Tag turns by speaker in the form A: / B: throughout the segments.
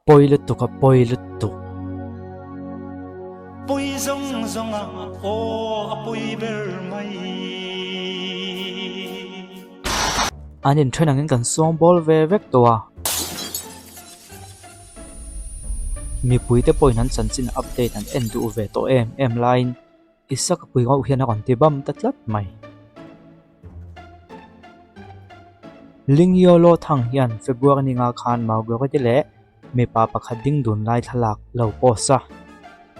A: Pawi lutuk a pawi lutuk.
B: Pawi zawng zawng a aw a pawi ber mai.
A: An inthen angin kan sawng bawl ve vek tawh a. Mipuite pawhin an chanchin update an en duh ve tawh em em laiin Isaka pui ngauh hian a rawn ti bam ta tlat mai. Lingyolo Thang hian February ninga khan Margaret-i leh mipa pakhat ding dun lai thlalak lo post a.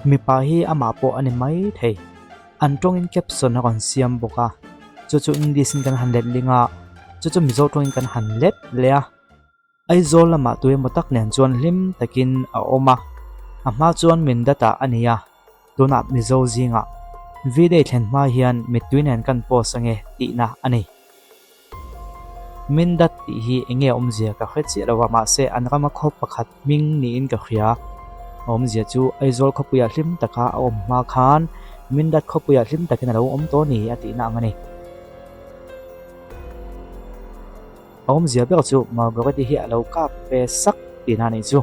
A: Mipa hi amah pawh a ni mai thei. An tawngin caption a rawn siam bawk a, chu chu English in kan han let ling a, chu chu Mizo tawngin kan han let leh a. Aizawl lamah tuemaw tak nen chuan hlim takin a awm a, a hma chuan min datah a ni a, tunah Mizo zingah V-Day thlen hma hian mittui nen kan post ange tihna a ni. Min dat tih hi enge awmzia ka hre chiah lo a, mahse an rama khaw pakhat hming niin ka hria. A awmzia chu Aizawl khawpuiah hlim taka a awm hma khan min dat khawpuiah hlim takin a lo awm tawh ni a tihna ang a ni. A awmzia ber chu Margaret-i hi a lo kap ve sak tihna a nih chu.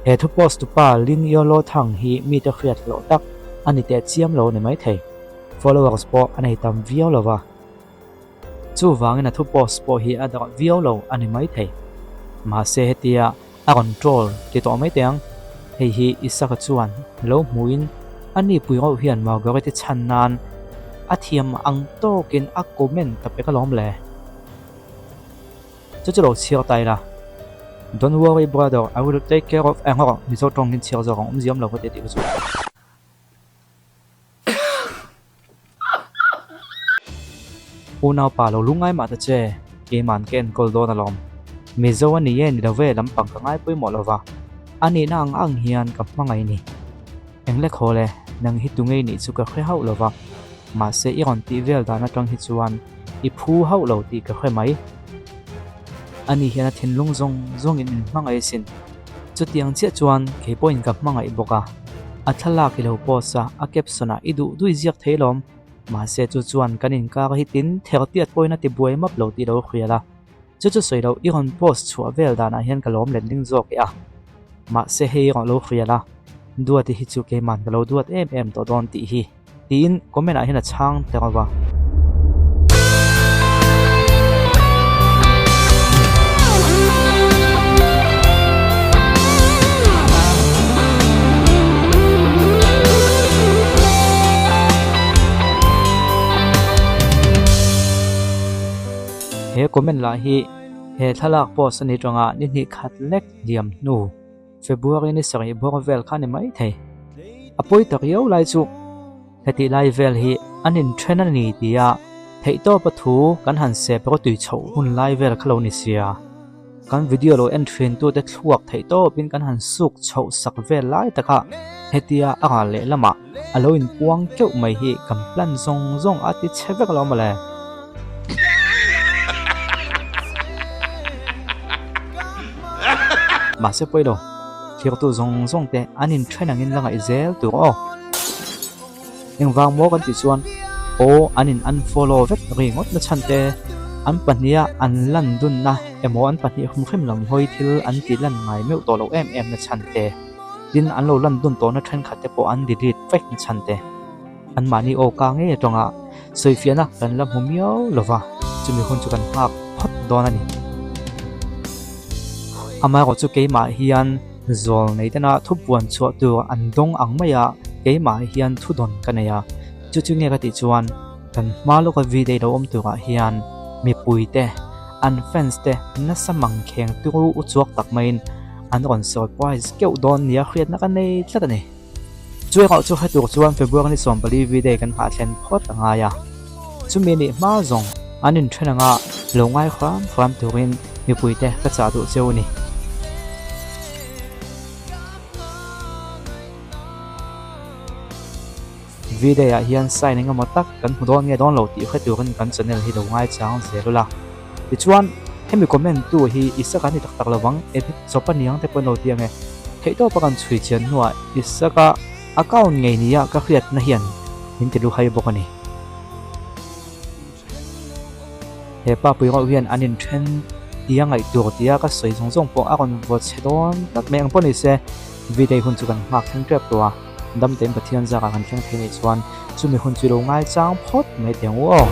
A: He thu post tupa Lin Yolo Thang hi mite hriat hlawh tak a ni teh chiam lo a ni maithei. Followers pawh a nei tam viau lo va. Chuvangin a thu post pawh hi a darh viau lo a ni maithei. Mahse hetia a rawn troll ti tawh mai teh ang. Hei hi Isaka chuan lo hmuhin a nipui reuh hian Margaret-i chhan nan a thiam ang tawkin a comment ta pek alawm le. Chu chu lo chhiar ta ila. Don't worry brother, I will take care of eng rawh Mizo tawngin chhiar zawk ang awmziam lo ka ti tih ka chu. Unau pa lo lungngai mah ta che, keiman ka enkawl dawn alawm. Mizo a ni e ni lo ve lampang ka ngai pawimawh lo va, a nihna ang ang hian ka hmangaih ni. Engle khawl e, nang hi tungei nih chu ka hre hauh lo va, mahse i rawn tih vel dan atang hi chuan i phu hauh lo tih ka hre mai. Ani hian a thinlung zawng zawngin min hmangaih asin. Chutiang chiah chuan kei pawhin ka hmangaih bawk a, a thlalak i lo post a, a caption ah i duh dui ziak thei lawm. Mahse chu chuan kan inkar hi tin ther tiat pawhin a ti buai map lo tih lo hrial a, chu chu sawi loh i rawn post chhuah vel danah hian ka lawm let ding zawk e a. Mahse hei i rawn lo hrial a, Duati hi chu keiman ka lo duat em em tawh dawn tih hi. Tiin comment ah hian a chhang ta reuh a. He comment lah hi he thlalak post a ni tanga ni hnih khat lek liam hnu. February ni sarih bawr vel kha ni mai thei. A pawi tak riau lai chu hetih lai vel hi an inthen a ni tia theihtawpa thu kan han sep rawtui chhoh hun lai vel kha lo ni sia. Kan video lo en thintute thluak theihtawpin kan han suk chhoh sak vel lai taka hetia a ral lehlamah a lo inpuang keuh mai hi kan plan zawng zawng a ti chhe vek lo mawle. Mahse pawi lo, thirtu zawng zawng te an inthen angin la ngaih zel tur aw. Engvang maw kan tih chuan aw an in unfollow vek ringawt na chhan te, an pahniha an lan dunna emaw an pahnih hrim hrim lam hawi thil an tih lan ngai meuh tawh loh em em na chhan te, tin an lo lan dun tawhna thenkhat te pawh an delete vek na chhan te. Anmahni aw ka ngei atanga sawifiahna kan la hmu miau lo va, chumi hun chu kan nghak phawt dawn a ni. Amaherawh chu keimah hian zawl nei tena thupuan chhuah tur an dawng ang mai a, keimah hian thudawn ka nei a. Chu chu nge ka tih chuan kan hma lawka video lo awm turah hian mipuite, an fans te nasa mangkheng turu uchuak tak maiin an rawn surprise keuh dawn nia hriatna ka nei tlat a ni. Chu erawh chu hre tur chuan February ni 14 V-Day kan nghah thlen phawt a ngai a. Chumi nih hma zawng an inthen anga lo ngai hram hram turin mipuite ka chah duh cheu a ni. V-Day ah hian sign engemaw tak kan hmu dawn nge dawn lo tih hre turin kan channel hi lo ngaichang zel ula. Tichuan, hemi comment tu hi Isaka ni tak tak lovang, edit chawp a niang te pawh an lo ti ang e. Theihtawpa kan chhui chian hnuah Isaka account ngei nia ka hriatna hian min ti luhai bawk a ni. He pa pui rauh hian an inthen Tia ngaihtur tia ka sawi zawng zawng pawh a rawn vaw chhe dawn tlat mai ang pawh ni se, V-Day hun chu kan nghak thleng tep tawh a, damtein Pathian zakah kan thleng thei nih chuan chumi hun chu i lo ngaichang phawt mai teh ang u aw.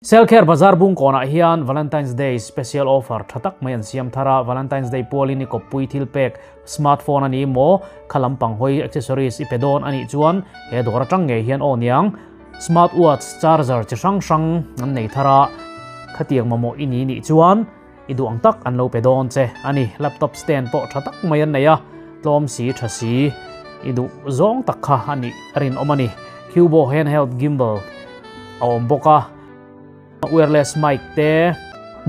C: Selkher Bazar Bungkawnah hian Valentine's Day special offer tha tak mai an siam thar a, Valentine's Day pualin i kawppui thil pek smartphone a ni maw, kha lampang hawi accessories i pe dawn a nih chuan he dawr atang ngei hian aw niang. Smart watch, charger chi hrang hrang an nei thar a, khatiang mamawh i ni nih chuan i duh ang tak an lo pe dawn che a ni. Laptop stand pawh tha tak mai an nei a, tlawm si tha si i duh zawng tak kha a nih a rinawm a ni. Cubo handheld gimbal a awm bawk a, wireless mic te,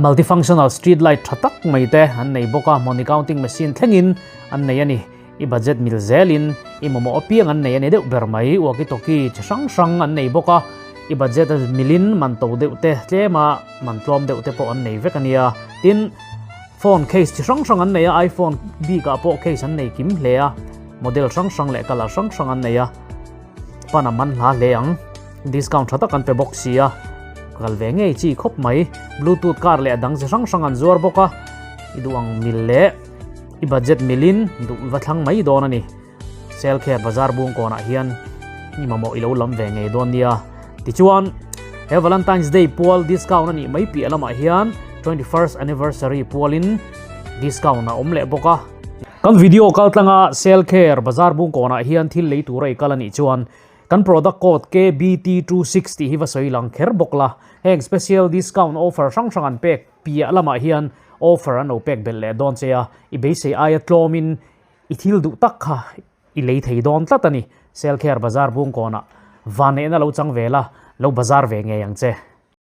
C: multifunctional street light tha tak mai te an nei bawk a, money counting machine thlengin an nei a ni. I budget mil zelin i mamawh apiang an nei a ni deuh ber mai. Walkie talkie chi hrang hrang an nei bawk a, i budget a milin man to deuh te tlema man tlawm deuh te pawh an nei vek a nia. Tin, phone case chi hrang hrang an nei a, iPhone bikah pawh case an nei kim hle a, model hrang hrang leh colour hrang hrang an nei a, pan a man hla hle ang. Discount tha tak an pe bawk si a, kal ve ngei chi khawp mai. Bluetooth car leh a dang chi hrang hrang an zuar bawk a, i duh ang mil leh. I budget milin duh va thlang mai dawn a ni. Selkher Bazar Bungkawnah hian i mamawh i lo lam ve ngei dawn nia. Tichuan, he Valentine's Day pual discount a nih mai piah lamah hian 21st Anniversary pualin discount a awm leh bawk a. Kan video kaltlanga Selkher Bazar Bungkawnah hian thil lei tura i kal a nih chuan Kan product code KBT26 tih hi va sawi lang kher bawk la, heng special discount offer hrang hrang an pek piah lamah hian offer an lo pek belh leh dawn che a, i beisei aia tlawmin i thil duh tak kha i lei thei dawn tlat a ni. Selkher Bazar Bungkawnah vanneihna lo chang ve la, lo bazar ve ngei ang che.